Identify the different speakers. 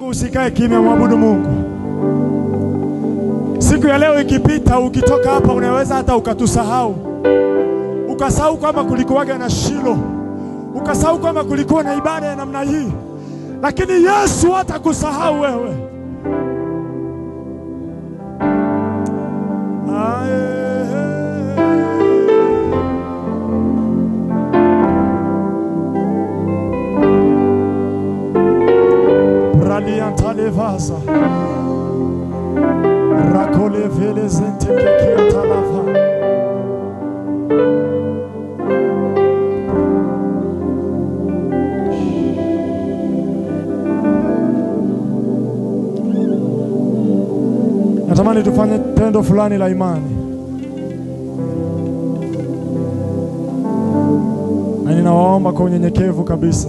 Speaker 1: Usikae kimya, mwabudu Mungu. Siku ya leo ikipita, ukitoka hapa unaweza hata ukatusahau, ukasahau kwamba kulikuwaga na Shilo, ukasahau kwamba kulikuwa na ibada ya namna hii, lakini Yesu hatakusahau wewe. Raliantalevasa rakolevelezente kekiatalava. Natamani tufanye tendo fulani la imani, na ninawaomba kwa unyenyekevu kabisa.